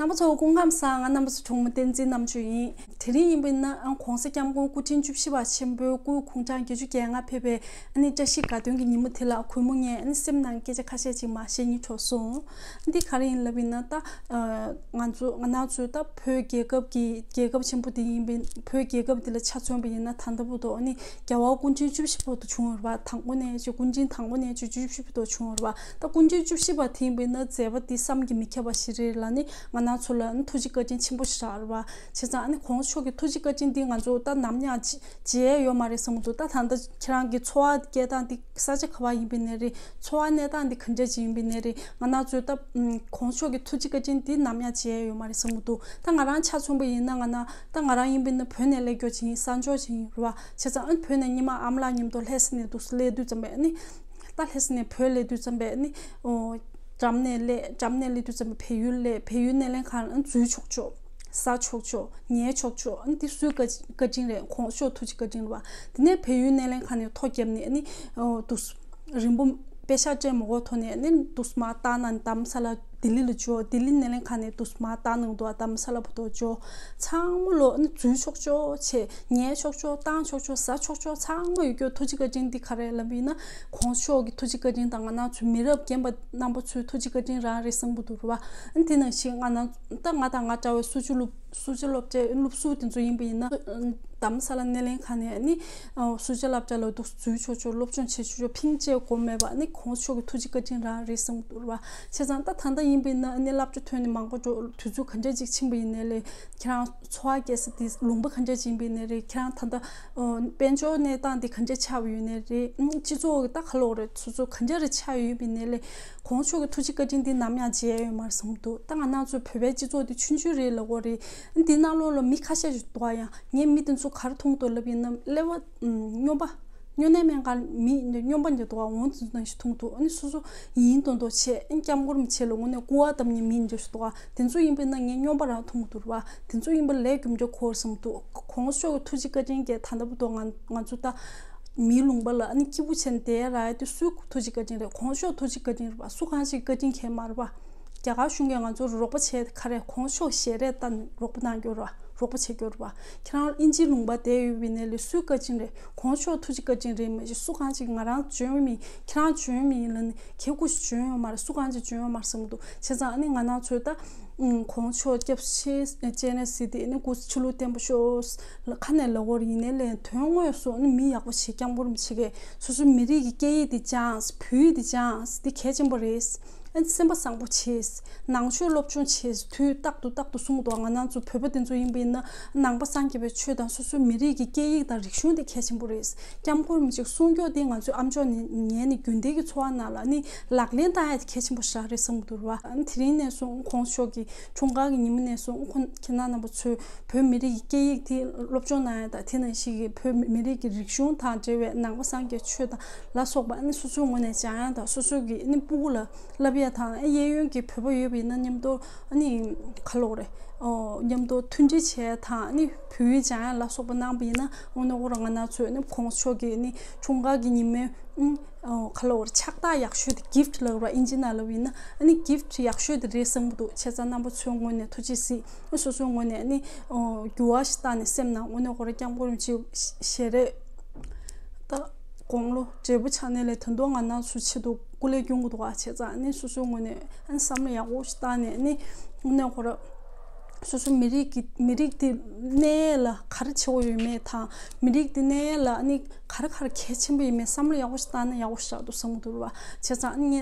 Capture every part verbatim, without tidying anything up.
རྣམ་པ་ཚོ་སྐུ་ཁམས་བཟང་། ང་རྣམ་པ་ཚོ་གྲོགས་མོ་བསྟན་འཛིན་རྣམ་དཔྱོད་ཡིན། དེ་རིང་ཡིན་པ་ཡིན་ན་ཨང་གོང་ས་སྐྱབས་མགོན་སྐུ་ཕྲེང་བཅུ་བཞི་པ་ཆེན་པོའི་སྐུའི་དགུང་གྲངས་བརྒྱད་ཅུ་གྱ་ལྔ་ཕེབས་པའི་ཨ་ནི་བཀྲ་ཤིས་དགའ་སྟོན་གྱི་ཉིན་མོ་དེ་ལ་གུས་མོ་ངས་ཨ་ནི་སེམས་ནང་སྐད་ཆ་ཁ་ཤས་ཅིག་མར་བཤད་སྙིང་བྲོ་སོང་། འདི་ག་རེ་ཡིན་ལབ་ཡིན་ན། ད་ང་ཚོ་ང་རང་ཚོའི་ད་བོད་རྒྱལ་ཁབ་ཀྱི་རྒྱལ་ཁབ་ཆེན་པོ་དེ་ཡིན་པའི་བོད་རྒྱལ་ཁབ་འདི་ལ་ཆ་མཚོན་པ་ཡིན་ན། ད་ལྟ་བར་དུ་ཨ་ནི་རྒྱལ་བ་སྐུ་ཕྲེང་བཅུ་བཞི་པ་དུ་བྱུང་བ་རེད་པ། དང་པོ་ནས་ཅིག་སྐུ་ཕྲེང་དང་པོ་ནས་ཅིག་བཅུ་བཞི་པ་དུ་བྱུང་བ་རེད་པ། ད་སྐུ་ཕྲེང་བཅུ་བཞི་པ་དེ་ཡིན་པ་ཡིན་ན་མཛད་པ་འདི་བསམ་གྱིས་མི་ཁྱབ་པ་ཞིག་རེད་ལ། ནི་ང་རང་ཚོ་ལ་ཨ་ནི་ཐུགས་རྗེ་བཀའ་དྲིན་ཆེན་པོ་ཞིག་རག་རེད་པ། བྱས་ཙང་ཨ་ནི་གོང་ས་མཆོག་གི་ཐུགས་རྗེ་བཀའ་དྲིན་འདི་ང་ཚོ་ད་ནམ་ཡང་བརྗེད་བརྗེད་ཡ་ཡོད་མ་རེད་བསམ་གྱི་འདུག་ད་ད་ལྟ་ཁྱེད་རང་གི་འཚོ་བ་སྐྱེལ་སྟངས་འདི་ས་ཆ་ག་པར་ཡིན་པ་ཡིན་ནའི་རེད། འཚོ་བ་གནས་སྟངས་འདི་ག་འདྲ་ཅིག་ཡིན་པ་ཡིན་ནའི་རེད། ང་རང་ཚོའི་ད་ཨུམ་གོང་ས་མཆོག་གི་ཐུགས་རྗེ་བཀའ་དྲིན་འདི་ནམ་ཡང་བརྗེད་ཡ་ཡོད་མ་རེད་བསམ་གྱི་འདུག་ད་ང་རང་ཆ་མཚོན་པ་ཡིན་ན། ང་ན་ད་ང་རང་ཡིན་པ་ཡིན་ན་བོད་ནས་སླེབས་རྒྱུ་ཅིག་ཡིན། གསར་འབྱོར་ཅིག་ཡིན་རེད་པ། བྱས་ཙང་ཨ་ནི་བོད་ནས་སྔོན་མ་ཨ་མ་ལགས་མཉམ་དུ་ལྷ་ས་ནས་འདུག་སླེབས་དུས་ཙམ་པས་ཨ་ནི། ད་ལྷ་ས་ནས་བོད་སླེབས་དུས་ཙམ་པས་ཨ་ནི། ཨོ། འགྲམ་ནས་སླེབས། འགྲམ་ནས་སླེབས་དུས་ཙམ་པ་བལ་ཡུལ་སླེབས། བལ་ཡུལ་སྣེ་ལེན་ཁང་ལ་འཛུལ་ཆོག་ཆོག་ཟ་ཆོག་ཆོག་ཉལ་ཆོག་ཆོག་ཨ་ནི་འདི་སུའི་བཀའ་བཀའ་དྲིན་རེད། གོང་ས་མཆོག་ཐུགས་རྗེ་བཀའ་དྲིན་རེད་པ། དེ་ནས་བལ་ཡུལ་སྣེ་ལེན་ཁང་ནས་ཐོ་བརྒྱབ་ནས་ཨ་ནི། ཨོ། དུ་རིན་པོ་པེ་ཤག་སྤྲད་མ་དགོས་ཐོག་ནས་ཨ་ནི་དུ་མར་བཏང་ན་རྡ་རམ་ས་ལ་ལྡི་ལི་ལ་འབྱོར། ལྡི་ལི་སྣེ་ལེན་ཁང་ནས་དུ་མར་བཏང་གནང་འདུག་རྡ་རམ་ས་ལ་བར་དུ་འབྱོར། ཚང་མ་ལོ་ཨ་ནི་འཛུལ་ཆོག་ཆོག་བྱས། ཉལ་ཆོག་ཆོག་བཏང་ཆོག་ཆོག་ཟ་ཆོག་ཆོག་ཚང་མ་ཡོད་རྒྱུ་ཐུགས་རྗེ་བཀའ་དྲིན་འདི་ག་རེ་ལབ་ཡིན་ན། གོང་ས་མཆོག་གི་ཐུགས་རྗེ་བཀའ་དྲིན་དང་། ང་རང་ཚོའི་མི་རབས་རྒན་པ་རྣམ་པ་ཚོའི་ཐུགས་རྗེ་བཀའ་དྲིན་རང་རེད་བསམ་གྱི་འདུག་རེད་པ། ཨ་ནི་དེ་ནང་བཞིན་ང་རང་ད་ང་དང་ང་འདྲ་བའི་སུ་ཇི་སློབ་སུ་ཇི་སློབ་གྲྭའི་སློབ་ཟུར་དེ་ཚོ་ཡིན་པ་ཡིན་ན། རྡ་རམ་ས་ལ་སྣེ་ལེན་ཁང་ནས་ཨ་ནི་སུ་ཇི་སློབ་གྲྭ་ལ་འདུག་འཛུལ་ཆོག་ཆོག་སློབ་སྦྱོང་བྱེད་ཆོག་ཆོག་ཕིང་བཅད་དགོས་མེད་པ། ཨ་ནི་གོང་ས་མཆོག་གི་ཐུགས་རྗེ་བཀའ་དྲིན་རང་རེད་བསམ་གྱི་འདུག་རེད་པ། བྱས་ཙང་ད་ད་ལྟ་ཡིན་པ་ཡིན་ན་ཨ་ནི་སློབ་གྲྭ་ཐོན་ནས་མང་པོ་འགྲོ། དུས་ཚོད་ག་འདྲ་ཅིག་ཕྱིན་པ་ཡིན་ནའི་ལས། ཁྱེད་རང་འཚོ་བ་སྐྱེལ་ས་དེ་ལུང་པ་ག་འདྲ་ཅིག་ཡིན་པ་ཡིན་ནའི་རེད། ཁྱེད་རང་ད་ལྟ་ཨོ་དཔལ་འབྱོར་གནས་སྟངས་དེ་ག་འདྲ་ཆགས་ཡོད་ནའི་རེད། ཨུམ་སྤྱི་ཚོགས་ཀྱི་ད་ག་ལོག་རེད། སོ་སོ་ག་འདྲ་རེ་ཆགས་ཡོད་པ་ཡིན་ནའི་ལས། གོང་ས་མཆོག་གི་ཐུགས་རྗེ་བཀའ་དྲིན་འདི་ནམ་ཡང་བརྗེད་ཡ་ཡོད་མ་རེད་བསམ་གྱི་འདུག་ད་ང་རང་ཚོ་བོད་པའི་སྤྱི་ཚོགས་འདི་ཆུང་ཆུང་རེད་ལབ་དགོས་རེད། འདི་ནང་ལོགས་ལ་མི་ཁ་ཤས་ཤིག་འདུག་ཨ། ཡང་ངས་མི་དེ་ཚོ་ག་རེ་མཐོང་འདུག་ལབ་ཡིན་ན། སླེ་བ་ཨུམ་སྨྱོན་པ། སྨྱོ་ནད་སྨན་ཁང་མི་སྨྱོན་པ་འདི་འདུག་ཨ། འོང་དེ་ཚོ་ནང་བཞིན་མཐོང་འདུག་ཨ་ནི་སོ་སོ་ཡིན་མདོག་མདོག་བྱས། ཨ་ནི་སྐྱབས་མགོན་རིན་པོ་ཆེ་ལ་དངོས་གནས་སྐུར་བ་བཏབ་མཁན་མི་འདྲ་ཞིག་འདུག་ཨ། དེ་ཚོ་ཡིན་པ་ན་ངས་སྨྱོན་པ་རང་མཐོང་གི་འདུག་རེད་པ། དེ་ཚོ་ཡིན་པ་ལས་རྒྱུ་འབྲས་འཁོར་བསམ་འདུག་གོང་ས་མཆོག་གི་ཐུགས་རྗེ་བཀའ་དྲིན་གྱིས་ད་ལྟ་བར་དུ་ང་ང་ཚོ་ད་མིའི་ལུང་པ་ལ་ཨ་ནི་སྐྱིད་པོ་བྱས་ནས་བསྡད་ཡ་རག་ཡ་དེ་སུའི་ཐུགས་རྗེ་བཀའ་དྲིན་རེད། གོང་ས་མཆོག་ཐུགས་རྗེ་བཀའ་དྲིན་རེད་པ། སུ་གང་ཞིག་བཀའ་དྲིན་ཁེལ་མ་རེད་པ། རྒྱ་གར་གཞུང་གིས་ང་ཚོར་རོགས་པ་བྱས་ཏེ་ག་རེ། གོང་ས་མཆོག་ཞལ་རས་བལྟས་ནས་རོགས་པ་གནང་རྒྱུ་རེད་པ། རོགས་པ་བྱེད་རྒྱུ་རེད་པ། ཁྱེད་རང་དབྱིན་ཇིའི་ལུང་པ་བསྡད་ཡོད་པ་ཡིན་ནའི་ལས་སུའི་བཀའ་དྲིན་རེད། གོང་ས་མཆོག་ཐུགས་རྗེ་བཀའ་དྲིན་རེད། མ་གཞི་སུ་གང་ཞིག་ང་རང་འཇོན་མི་ཁྱེད་རང་འཇོན་མི་ཡིན་ལབ་ནས་ཁྱེད་སྐུ་ཞིག་འཇོན་ཡོད་མ་རེད། སུ་གང་ཞིག་འཇོན་ཡོད་མ་རེད་བསམ་གྱི་འདུག་བྱས་ཙང་ཨ་ནི་ང་རང་ཚོས་ད་ཨུམ་གོང་ས་མཆོག་སྐྱབས་ཆེ་སྤྱན་རས་གཟིགས་དེ་ཨ་ནི་སྐུ་ཚེ་ཁྲི་ལོ་བརྟན་པོ་ཤོག་ཁ་ནས་ལབ་དགོས་རེད། ཡིན་ནའི་ལས་དོན་དངོས་སུ་ཨ་ནི་མི་ཡག་པོ་བྱེད། སྐྱབས་མགོན་རིན་པོ་ཆེ་གིས་སོ་སོའི་མི་རིགས་ཀྱི་སྐད་ཡིག་དེ་སྦྱངས། བོད་ཡིག་དེ་སྦྱངས། འདི་གལ་ཆེན་པོ་རེད། ཨ་ནི་སེམས་པ་བཟང་པོ་བྱས། ནང་ཆོས་སློབ་སྦྱོང་བྱས། དུས་རྟག་ཏུ་རྟག་ཏུ་གསུང་གི་འདུག་ང་རང་ཚོ་བོད་པ་དེ་ཚོ་ཡིན་པ་ཡིན་ན་ནང་པ་སངས་རྒྱས་པའི་ཆོས་དང་སོ་སོའི་མི་རིགས་ཀྱི་སྐད་ཡིག་དང་རིག་གཞུང་དེ་གལ་ཆེན་པོ་རེད། སྐྱབས་མགོན་རིན་པོ་ཆེས་གསུང་རྒྱུ་དེ་ང་ཚོའི་ཨ་མཆོག་ནས་ཉན་ནས་རྒྱུན་ལྡན་གྱི་འཚོ་བ་ནང་ལ་ཨ་ནི་ལག་ལེན་བསྟར་ཡ་དེ་གལ་ཆེན་པོ་ཞིག་རེད་བསམ་གྱི་འདུག་རེད་པ། ཨ་ནི་དེ་རིང་ནས་བཟུང་གོང་ས་མཆོག་གི་འཁྲུངས་སྐར་གྱི་ཉིན་མོ་ནས་བཟུང་ཁོ་ཁྱེད་རྣམ་པ་ཚོས་བོད་མི་རིགས་ཀྱི་སྐད་ཡིག་དེ་སློབ་སྦྱོང་གནང་ཡ་དང་། དེ་ནང་བཞིན་གྱི་བོད་མི་རིགས་ཀྱི་རིག་གཞུང་དང་འབྲེལ་བའི་ནང་པ་སངས་རྒྱས་ཆོས་དང་ལ་སོགས་པ་ཨ་ནི་སོ་སོའི་ངོས་ནས་སྦྱང་ཡ་དང་། སོ་སོ་གི་ཨ་ནི་སྤུ་གུ་ལ་བསླབ་ཡ་དང་། ཨ་གཡས་གཡོན་གྱི་བོད་པ་ཡོད་པ་ཡིན་ན་མཉམ་དུ་ཨ་ནི་ག་ལབ་དགོས་རེད། ཨོ་མཉམ་དུ་མཐུན་སྒྲིལ་བྱས་དང་། ཨ་ནི་བོད་ཡིག་སྦྱང་ཡ་ལ་སོགས་པ་གནང་བ་ཡིན་ན་དངོས་གནས་ཁོ་རང་ང་རང་ཚོའི་ཨ་ནི་གོང་ས་མཆོག་གི་ཨ་ནི་འཁྲུངས་སྐར་གྱི་ཉིན་མོའི་ཨ་ཨོ་ག་ལབ་དགོས་རེད། ཕྱག་རྟགས་ཡག་ཤོས་དེ། གིཕྚ་ལབ་ར་ཨིན་ཇི་ནང་ལབ་ཡིན་ན། ཨ་ནི་གིཕྚ་ཡག་ཤོས་དེ་རེད་བསམ་གྱི་འདུག་བྱས་ཙང་རྣམ་པ་ཚོའི་ངོས་ནས་ཐུགས་རྗེ་གཟིགས། ཨ་སོ་སོའི་ངོས་ནས་ཨ་ནི་ཨོ་འགྱུར་བ་ཞིག་བཏང་ནས་སེམས་ནང་དངོས་གནས་ཁོ་རང་སྐྱབས་མགོན་རིན་པོ་ཆེ་ཞལ་རས་ད་དགུང་ལོ་བགྲེས་པོ་ཆགས་ནའི་ལས་ད་དུང་ང་རང་ཚོའི་ཆེད་དུ་སྐུ་ལས་སྐྱོན་གྱི་འདུག་ག་བྱས་ཙང་ཨ་ནི་སོ་སོའི་ངོས་ནས་ཨ་ནི་བསམ་བློ་ཡག་པོ་ཞིག་བཏང་ནས། ཨ་ནི་དངོས་གནས་ཁོ་རང་སོ་སོའི་མི་རིགས་ཀྱི་མི་རིགས་དེ་གནས་ལ་ག་རེ་བྱེད་དགོས་ཡོད་མེད་དང་། མི་རིགས་དེ་གནས་ལ་ཨ་ནི་ག་རེ་ག་རེ་གལ་ཆེན་པོ་ཡིན་མིན་བསམ་བློ་ཡག་པོ་ཞིག་བཏང་ན་ཡག་པོ་ཞིག་རག་འདུག་བསམ་གྱི་འདུག་རེད་པ། བྱས་ཙང་ཨ་ནི་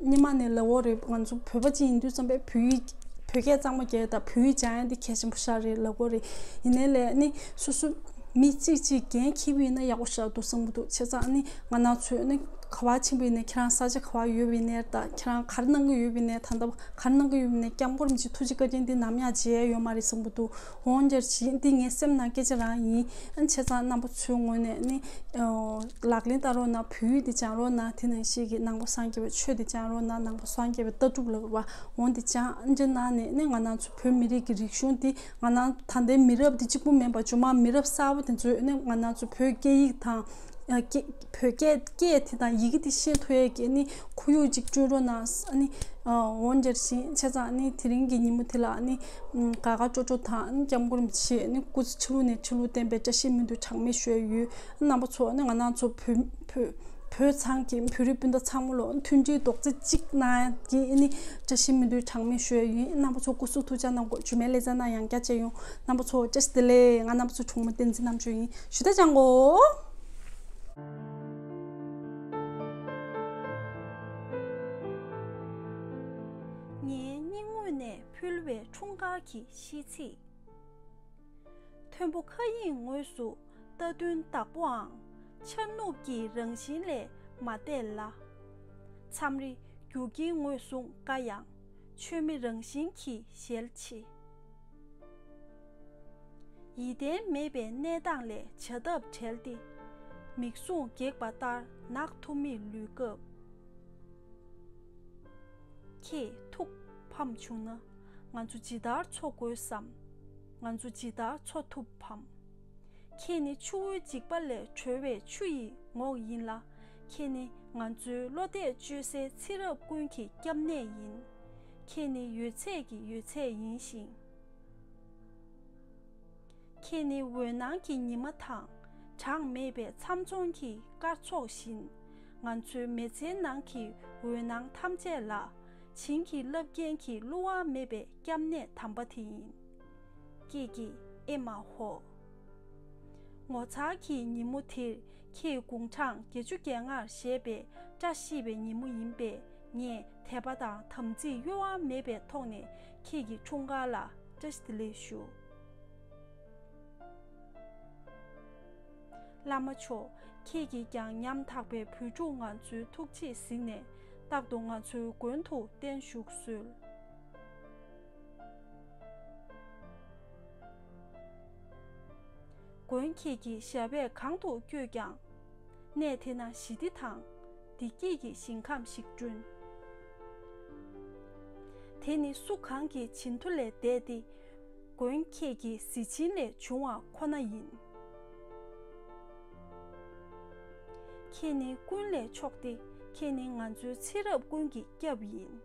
སྔོན་མ་ནས་ལབ་དགོས་རེད། ང་ཚོ་བོད་པ་ཅིག་ཡིན་དུས་ཙམ་པས་བོད་ཡིག་བོད་སྐད་གཙང་མ་རྒྱག་དང་། བོད་ཡིག་སྦྱང་ཡ་འདི་གལ་ཆེན་པོ་ཞིག་རེད་ལབ་དགོས་རེད། ཡིན་ནའི་ལས་ཨ་ནི་སོ་སོ་མི་གཅིག་གཅིག་འགན་འཁྱེར་བ་ཡིན་ན་ཡག་པོ་ཞིག་རག་འདུག་བསམ་གྱི་འདུག་བྱས་ཙང་ཨ་ནི་ང་རང་ཚོས་ཨ་ནི་ག་པར་ཕྱིན་པ་ཡིན་ནའི། ཁྱེད་རང་ས་ཆ་ག་པར་ཡོད་པ་ཡིན་ནའི་དང་། ཁྱེད་རང་ག་རེ་གནང་གི་ཡོད་པ་ཡིན་ནའི། ད་ལྟ་ག་རེ་གནང་གི་ཡོད་པ་ཡིན་ནའི། སྐྱབས་མགོན་རིན་པོ་ཆེའི་ཐུགས་རྗེ་བཀའ་དྲིན་འདི་ནམ་ཡང་བརྗེད་ཡ་ཡོད་མ་རེད་བསམ་གྱི་འདུག་འོང་རྒྱུར་བྱེད། འདི་ངའི་སེམས་ནང་སྐད་ཆ་རང་ཡིན། ཨ་ནི་བྱས་ཙང་རྣམ་པ་ཚོའི་ངོས་ནས་ཨ་ནི་ཨོ་ལག་ལེན་བསྟར་རོགས་གནང་། བོད་ཡིག་འདི་སྦྱང་རོགས་གནང་། དེ་ནང་བཞིན་གྱི་ནང་པ་སངས་རྒྱས་པའི་ཆོས་འདི་སྦྱང་རོགས་གནང་། ནང་པ་སངས་རྒྱས་པའི་ལྟ་གྲུབ་ལབ་པ་འོང་འདི་སྦྱང་། ཨ་ནི་གནང་ནས་ཨ་ནི་ང་རང་ཚོ་བོད་མི་རིགས་ཀྱི་རིག་གཞུང་འདི་ང་རང་ད་ལྟའི་མི་རབས་འདི་གཅིག་པུ་མིན་པ། སྔོན་མ་མི་རབས་གསར་པ་དེ་ཚོས་ཨ་ནི་ང་རང་ཚོ་བོད་སྐད་ཡིག་དང་ ཨ་སྐད་བོད་སྐད་སྐད་དེ་དང་ཡི་གེ་དེ་ཤེས་ཐུབ་ཡས་ཀྱི་ཨ་ནི་ཁོར་ཡུག་ཅིག་བསྐྲུན་རོགས་གནང་། ཨ་ནི་ཨ་འོ་འདྲ་ཞིག་བྱས་ཙང་ཨ་ནི་དེ་རིང་གི་ཉིན་མོ་དེ་ལ་ཨ་ནི་ཨམ་དགའ་དགའ་སྤྲོ་སྤྲོ་དང་ཨ་ནི་སྐྱབས་མགོན་རིན་པོ་ཆེ་ཨ་ནི་སྐུ་ཚེ་ཁྲི་ལོ་ནས་ཁྲི་ལོ་བརྟན་པའི་བཀྲ་ཤིས་སྨོན་འདུན་གྲངས་མེད་ཞུ་ཡས་ཡོད། རྣམ་པ་ཚོ་ཨ་ནི་ང་རང་ཚོ་བོད་བོད་བོད་ཚང་གི་བོད་རིགས་སྤུན་ཟླ་ཚང་མ་ལ་མཐུན་སྒྲིལ་རྡོག་རྩ་གཅིག་གནང་གི་ཨ་ནི་བཀྲ་ཤིས་སྨོན་འདུན་གྲངས་མེད་ཞུ་ཡས་ཡིན། རྣམ་པ་ཚོ་སྐུ་གཟུགས་ཐུགས་ཅག་གནང་དགོས། རྒྱུད་སྨད་ལེ་ཚན་ནང་ཡང་བསྐྱར་མཇལ་ཡོང་། རྣམ་པ་ཚོ་བཀྲ་ཤིས་བདེ་ལེགས། ང་རྣམ་པ་ཚོ་གྲོགས་མོ་བསྟན་འཛིན་རྣམ་དཔྱོད་ཡིན། ཞུ་དག་ཅང་གོ། ངའི་སྙིང་དབུས་ནས་ཕུལ་བའི་འཁྲུངས་སྐར་གྱི་ཤིས་ཚིག། མཐོན་པོ་མཁའ་དབྱིངས་ངོས་སུ་རྟ་བདུན་བདག་པོའང་། འཆར་ནུབ་ཀྱི་རང་བཞིན་ལས་མ་འདས་ལ། མཚམས་རེ་རྒྱུ་རྐྱེན་ངོས་བཟུང་དཀའ་ཡང་། ཆོས་མེད་རང་བཞིན་གྱི་ཞལ་ཕྱེ། ཡིད་བརྟན་མེད་པའི་གནས་སྟངས་ལས་བྱ་ཐབས་བྲལ་ཏེ། མིག་ཟུང་སྒེག་པ་ལྟར་ནག་ཐུབ་མེད་ལུས་སྐབས། ཁྱེད་ཐུགས་ཕམ་བྱུང་ན། ང་ཚོ་ཇི་ལྟར་འཚོ་དགོས་སམ། ང་ཚོ་ཇི་ལྟར་འཚོ་ཐུབ་བམ། ཁྱེད་ནི་ཆུ་བོའི་འཇིགས་པ་ལས་གྲོལ་བའི་ཆུ་ཡི་ངོགས་ཡིན་ལ། ཁྱེད་ནི་ང་ཚོའི་བློ་གཏད་བཅོལ་སའི་ཚེ་རབས་ཀུན་གྱི་སྐྱབས་གནས་ཡིན། ཁྱེད་ནི་ཡོད་ཚད་ཀྱི་ཡོད་ཚད་ཡིན་ཞིང་། ཁྱེད་ནི་འོད་སྣང་གི་ཉི་མ་དང་། གྲངས་མེད་པའི་མཚམས་སྦྱོར་གྱི་སྐར་ཚོགས་བཞིན། ང་ཚོའི་མི་ཚེའི་ནང་གི་འོད་སྣང་ཐམས་ཅད་ལ། བྱིན་གྱིས་བརླབས་མཁན་གྱི་བསླུ་བ་མེད་པའི་སྐྱབས་གནས་དམ་པ་དེ་ཡིན། ཁྱེད་ཀྱི་ཨེ་མ་ཧོ། ངོ་མཚར་གྱི་ཉིན་མོ་དེར་ཁྱེད་དགུང་གྲངས་བརྒྱད་ཅུ་གྱ་ལྔར་བཞེས་པའི་བཀྲ་ཤིས་པའི་ཉིན་མོ་ཡིན་པས། ངས་དད་པ་དང་དམ་ཚིག་གཡོ་བ་མེད་པའི་ཐོག་ནས་ཁྱེད་ཀྱི་འཁྲུངས་སྐར་ལ་བཀྲ་ཤིས་བདེ་ལེགས་ཞུ། བླ་མ་མཆོག། ཁྱེད་ཀྱིས་ཀྱང་ཉམ་ཐག་པའི་བོད་ཕྲུག་ང་ཚོའི་ཐུགས་རྗེས་གཟིགས་ནས། རྟག་ཏུ་ང་ཚོའི་མགོན་དུ་བརྟན་བཞུགས་གསོལ། མགོན་ཁྱེད་ཀྱི་ཞབས་པད་གང་དུ་བསྐྱོད་ཀྱང་། གནས་དེ་ན་ཞི་བདེ་དང་བདེ་སྐྱིད་ཀྱི་ཞིང་ཁམས་ཤིག་བསྐྲུན། དེ་ནི་སུ་གང་གི་བྱིན་མཐུ་ལས་འདས་ཏེ། མགོན་ཁྱེད་ཀྱི་གཟི་བྱིན་ལས་བྱུང་བ་ཁོ་ན་ཡིན། ཁྱེད་ནི་ཀུན་ལས་མཆོག་སྟེ། ཁྱེད་ནི་ང་ཚོའི་ཚེ་རབས་ཀུན་གྱི་སྐྱབས་ཡིན།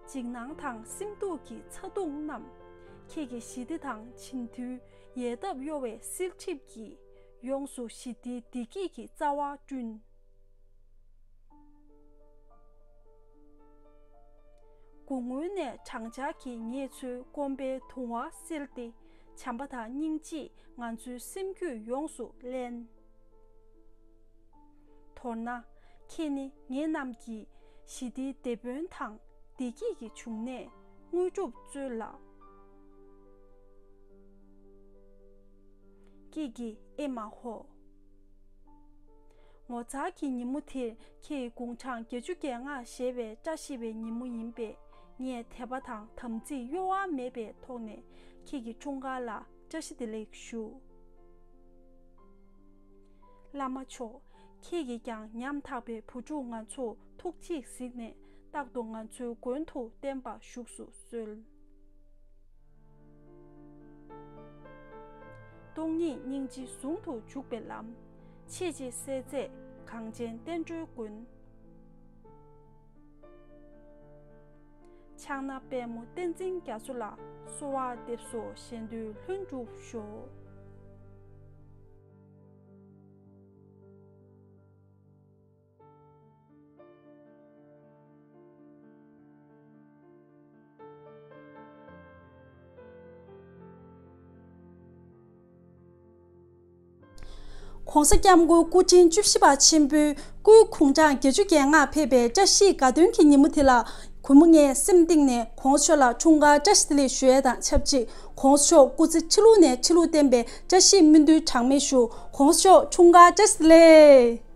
འཇིགས་སྣང་དང་སེམས་སྡུག་གི་ཚ་གདུང་རྣམས། ཁྱེད་ཀྱི་ཞི་བདེ་དང་བྱིན་མཐུའི་ཡལ་འདབ་གཡོ་བའི་བསིལ་གྲིབ་ཀྱིས། ཡོངས་སུ་ཞི་བདེའི་བདེ་སྐྱིད་ཀྱི་རྩ་བ་བསྐྲུན། དགུང་སྔོན་ནས་བགྲང་བྱ་གིས་ངེད་ཚོའི་སྐོམ་པའི་དུང་བ་བསལ་ཏེ། བྱམས་པ་དང་སྙིང་རྗེས་ང་ཚོའི་སེམས་རྒྱུད་ཡོངས་སུ་བརླན། མདོར་ན། ཁྱེད་ནི་ངེད་རྣམས་ཀྱི་ཞི་བདེའི་དེད་དཔོན་དང་བདེ་སྐྱིད་ཀྱི་འབྱུང་གནས་དངོས་གྲུབ་སྩོལ་ལ། ཀྱེ་ཀྱེ་ཨེ་མ་ཧོ། ངོ་མཚར་གྱི་ཉིན་མོ་དེར་ཁྱེད་དགུང་གྲངས་བརྒྱད་ཅུ་གྱ་ལྔ་བཞེས་པའི་བཀྲ་ཤིས་པའི་ཉིན་མོ་ཡིན་པས། ངས་དད་པ་དང་དམ་ཚིག་གཡོ་བ་མེད་པའི་ཐོག་ནས་ཁྱེད་ཀྱི་འཁྲུངས་སྐར་ལ་བཀྲ་ཤིས་བདེ་ལེགས་ཞུ། བླ་མ་མཆོག། ཁྱེད་ཀྱིས་ཀྱང་ཉམ་ཐག་པའི་བུ་ཕྲུག་ང་ཚོ་ཐུགས་རྗེས་གཟིགས་ནས། རྟག་ཏུ་ང་ཚོའི་མགོན་དུ་བརྟན་པར་བཞུགས་སུ་གསོལ། སྟོང་ཉིད་སྙིང་རྗེ་ཟུང་དུ་འཇུག་པའི་ལམ། ཆེས་ཆེར་གསལ་མཛད་གངས་ཅན་བསྟན་འགྲོའི་མགོན། ཕྱག་ན་པདྨོ་བསྟན་འཛིན་རྒྱ་མཚོ་ལ། གསོལ་བ་འདེབས་སོ་གཞན་དོན་ལྷུན་གྲུབ་ཤོག། ༸གོང་ས་༸སྐྱབས་མགོན་སྐུ་ཕྲེང་བཅུ་བཞི་པ་ཆེན་པོའི་སྐུའི་དགུང་གྲངས་བརྒྱད་ཅུ་གྱ་ལྔ་ཕེབས་པའི་བཀྲ་ཤིས་དགའ་སྟོན་གྱི་ཉིན་མོ་དེ་ལ། གུས་མོ་ངས་སེམས་གཏིང་ནས་༸གོང་ས་མཆོག་ལ་འཁྲུངས་སྐར་བཀྲ་ཤིས་བདེ་ལེགས་ཞུ་ཡས་དང་ཆབས་ཅིག ༸གོང་ས་མཆོག་སྐུ་ཚེ་ཁྲི་ལོ་ནས་ཁྲི་ལོ་བརྟན་པའི་བཀྲ་ཤིས་སྨོན་འདུན་གྲངས་མེད་ཞུ། ༸གོང་ས་མཆོག་འཁྲུངས་སྐར་བཀྲ་ཤིས་བདེ་ལེགས།